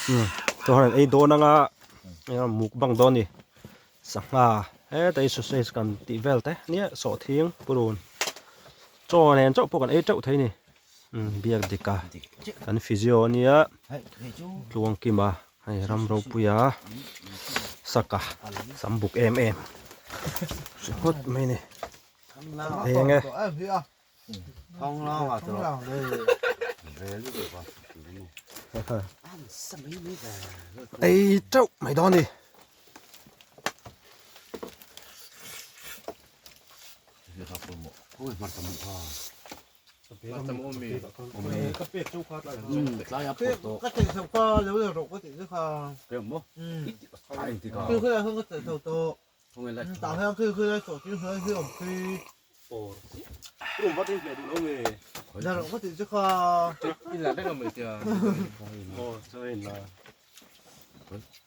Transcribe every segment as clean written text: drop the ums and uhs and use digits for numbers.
Chuan an ei dawn anga mukbang dawn a ni sangha heta hi sausage kan tih vel te nia sawhthing purun chaw nen chauh pawh kan ei teuh thei a ni biak dik a kan physio a nia tluangkima hei ram ropuia saka sam buk em em ringawt mai a ni eng e. Ei teuh mai dawn a ni.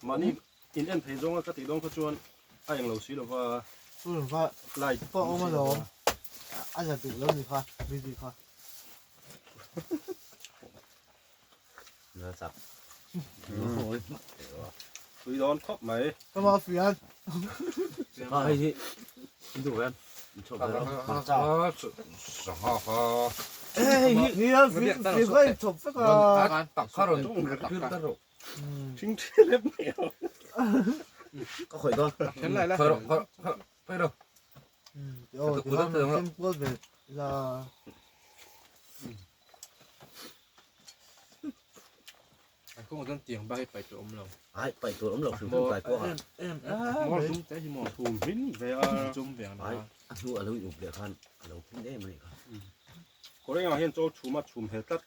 Mahni in en thei zawnga ka tih dawn kha chuan a eng lo si lova light pawh awm alawm a la duh lo ni kha busy kha. Tui dawn khawp mai. Ka ma fian. Hei hi duh em? Ai pai tur awm lo hrim hrim kai pawh a. Thum hmin ve a. Ai a hnu a lo in up leh khan a lo phun em a nih kha. Kawr engah hian chaw chhum a chhum hel tlat.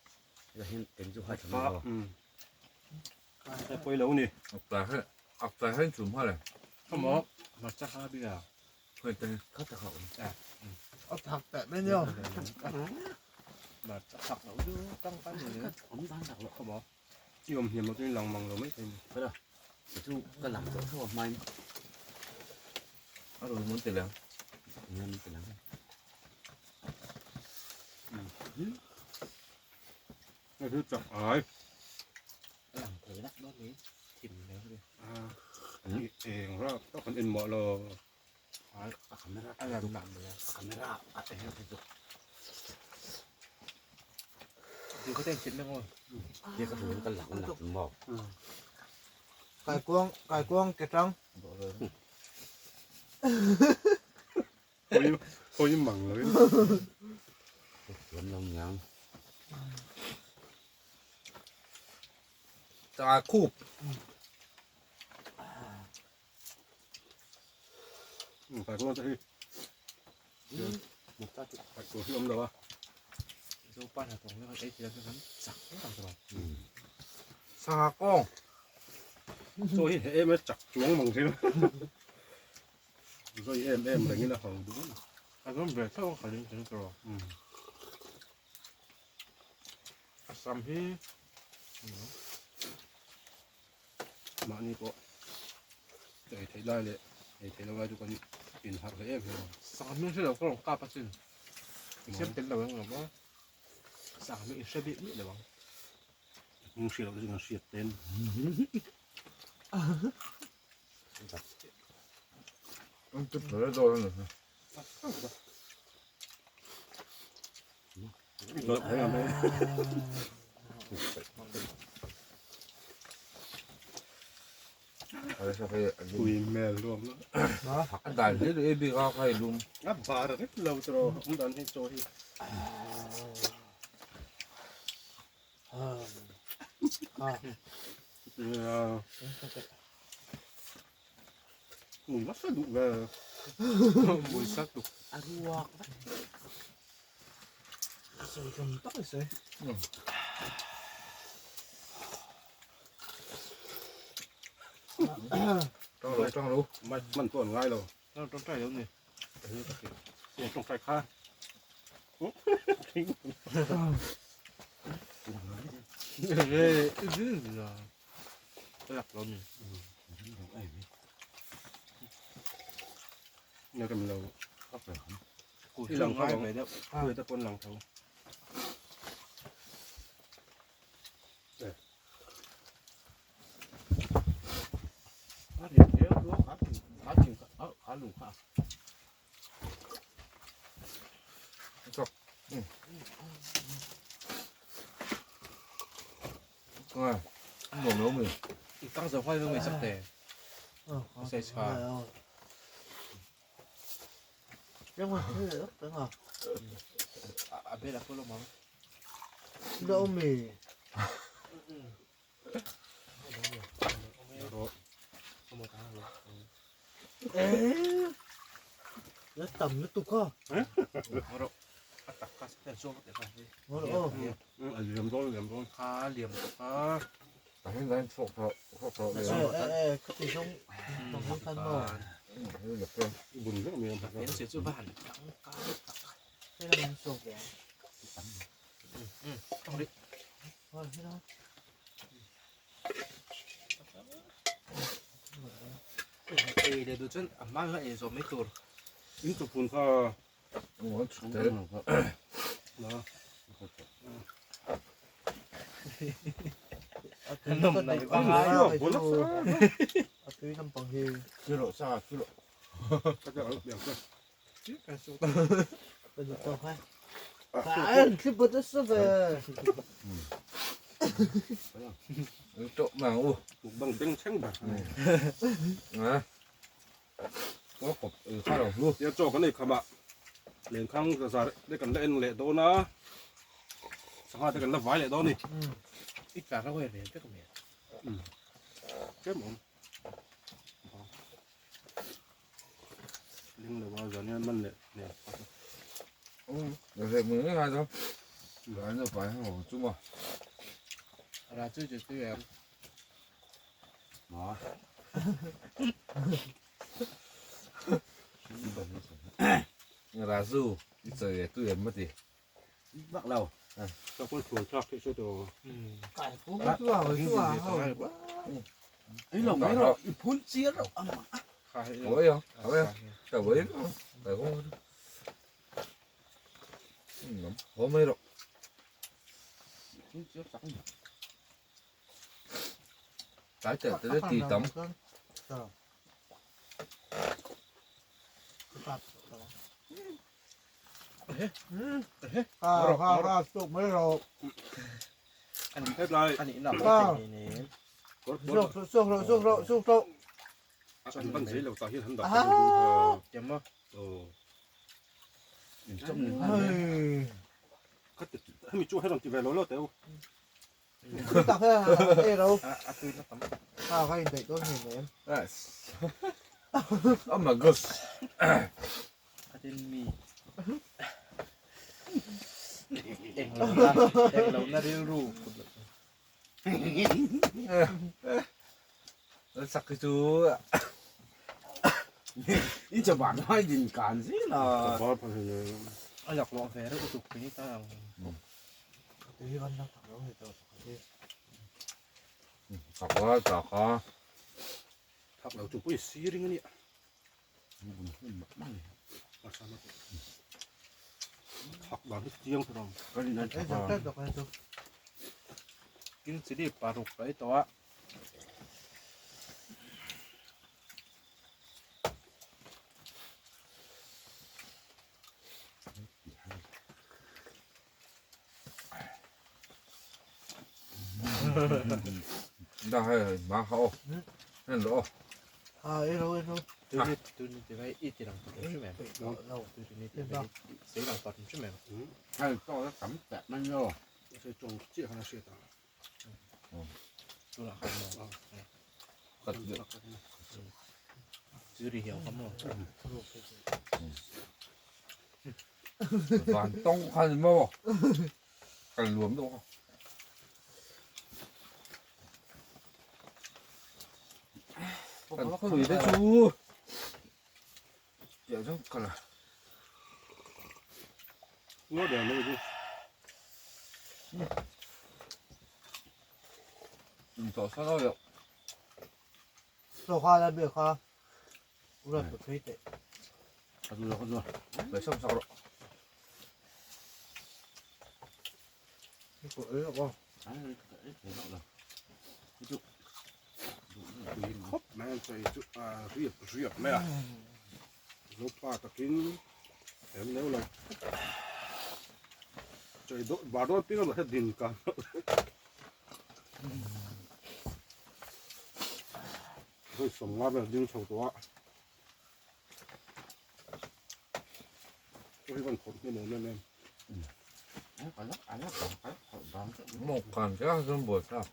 Hetah hian eng chu hai tha mai lo. Hei pawi lo ni. Kha tak a awm. I awm hniam lo chuan i lang mang lo mai thei ni. Kha chu ka lang tawh tho a hmain. A rawn mun tel ang. Nia mun tel ang. Hei chu chak ai. Eng rap tak kan en mah lo. A camera a camera a eng te chu. Kia ka hmu ka lang lang maw. Kaikuang kaikuang ke tang. Hawi hawi mang lo in. Thiam lo niang. Ta khup. Kaikuang te hi. Kaikuang hi awm lo a. Sangha kawng. Chaw hi heh em a chak chuang mang thei. Zawi em em reng ila ho duh. Mahni pawh ei theih lai leh ei theih loh lai chu kan inharh hle em em a. Hming hriat loh te chu kan hriat ten. Ui hmel ruam la. A dal hle e bik a kai lum. A bar vek lo tiraw awm dan hi chaw hi. Mui nasa duh ve. Mui sak duh. A ruak vek. Sawi tum tak i sawi. Tang lo, tang lo. Mai man pawh an ngai lo. Tawngtai lo ni. Tawngtai kha. Nga kem lo. I lang tho ang. Khuai te pawn lang tho. Chaw kan ei kham a, lenkhang zar te kan la en leh dawn a, sangha te kan la vai leh dawn a ni. Tlem awm. Ling lo a zan hian man leh nen. Oh my god. Sak chu i cho bạn hai din kan gì là Chak chak ha. Thak lo chung pawh i siring a nia. Thak dan hi chiang tur ang. Da hai ma ho. Nên lo. Hay to nó cắm tẹt mang vô. Cật được. Vàng tông khăn mô. Cần luống đâu không? Cần khủy đấy chú. Dạ chú cần à. Nó đều nó đi. Tỏ sao đâu được. Để xong sao rồi. Khóc mẹ. Kan chei chu a riap riap mai a, Zopa takin em leu lo. Chei dawn bar dawn ping a mahse din kan hei sawmnga vel ding chho tawh a. Hei kan khawrh hnem awm em em. Mawhkan kher a chuan buai thlak.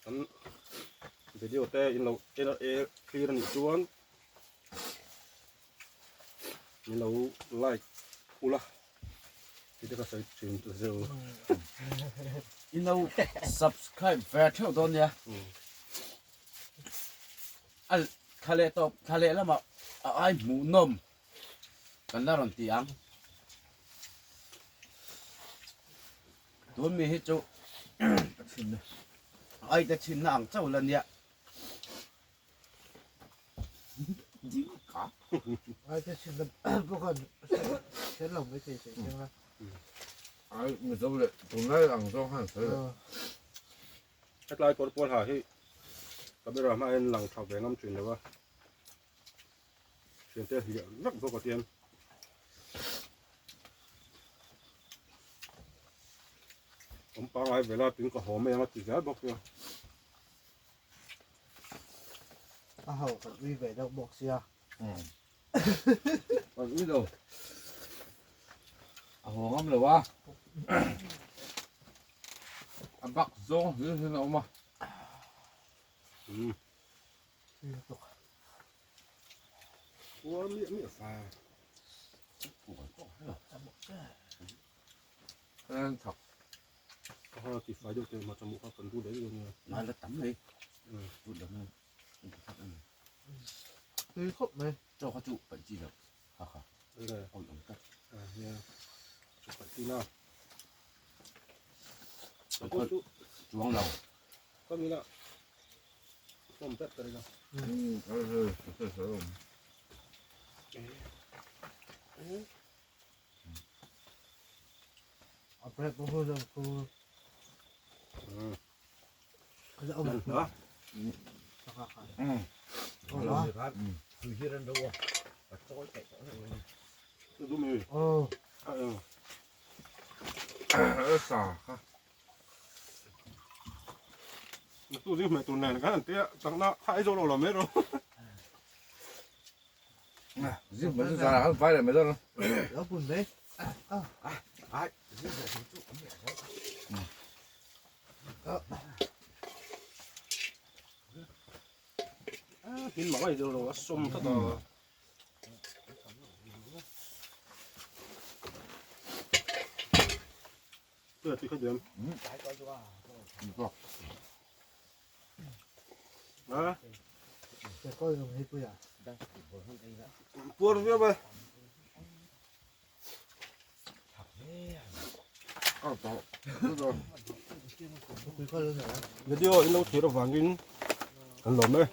Kan video te in lo en e clear anih chuan min lo like ula tih te ka sawi thin ta zeu. In lo subscribe ve theuh dawn nia. A thla leh tawp thla leh lamah a ai hmuhnawm kan la rawn ti ang. Tun mi hi chu ai te chhinna ang chauh la nia. Ai te chhinna pawh khan hre lo mai thei thei chiang la. Ai mizo leh tunlai ang zawng khan sawi leh. Hetlai kawr pawl ha hi camera hma hian lang tha ve ngam thin lo a. Thiante hliah vek bawk a tiang. Awm pangai vela tin ka haw mai ang a ti zel bawk sia. A ho kan ui ve deuh bawk sia. Kan ui lo. A haw ngam lo a. A bak zawng hlir hian a awm a. Video in lo thlir avangin kan lawm e.